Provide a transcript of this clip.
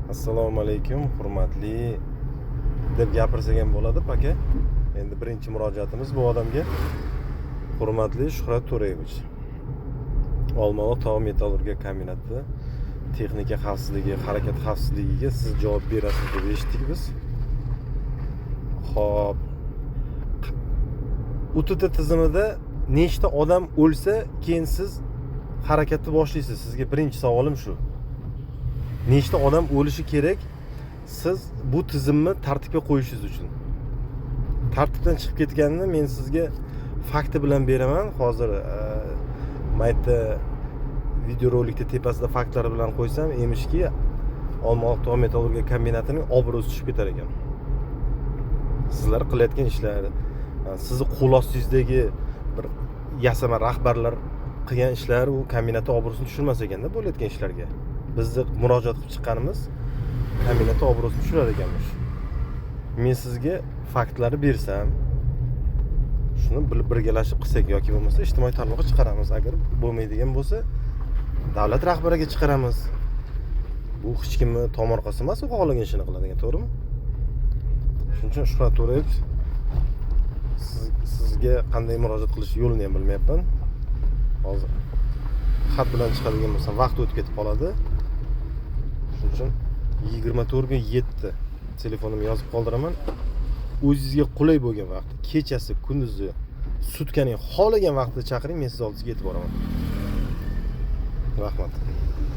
Assalomu alaykum, hurmatli deb gapirsak ham bo'ladi, aka. Endi birinchi murojaatimiz bu odamga. Hurmatli Shuhrat To'rayevich, Olmaliq tog' metallurgiya kombinati texnika xavfsizligi, harakat xavfsizligiga siz javob berasiz deb eshitdik biz. Xo'p, UTT tizimida nechta odam o'lsa, keyin siz harakatni boshlaysiz? Sizga birinchi savolim shu: nechta odam o'lishi kerak siz bu tizimni tartibga qo'yishingiz uchun? Tartibdan chiqib ketganini men sizga fakti bilan beraman hozir. Maytda videorolikni tepasida faktlar bilan qo'ysam emishki, Olmaliq tog' metallurgiya kombinatining obro'si tushib ketar ekan. Sizlar qilayotgan ishlar, sizni qo'l ostingizdagi bir yasama rahbarlar qilgan ishlar u kombinatni obro'sini tushirmas ekanda. Bo'layotgan ishlarga bizni murojaat qilib chiqqanimiz kombinatni obro'sini tushirar ekanmish. Men sizga faktlarni bersam, shuni birgalashib qilsak yoki bo'lmasa ijtimoiy tarmoqqa chiqaramiz. Agar bo'lmaydigan bo'lsa, davlat rahbariga chiqaramiz. Bu hech kimni tomorqasi emas, u xohlagan ishini qiladigan, to'g'rimi? Shuning uchun, Shuhrat To'rayev, sizga qanday murojaat qilish yo'lini ham bilmayapman hozir. Xat bilan chiqadigan bo'lsam, vaqt o'tib ketib qoladi. Shuning uchun 24:07 telefonimni yozib qoldiraman. O'zingizga qulay bo'lgan vaqt, kechasi, kunduzi, sutkaning xohlagan vaqtida chaqiring, men sizni oldingizga yetib boraman. Rahmat.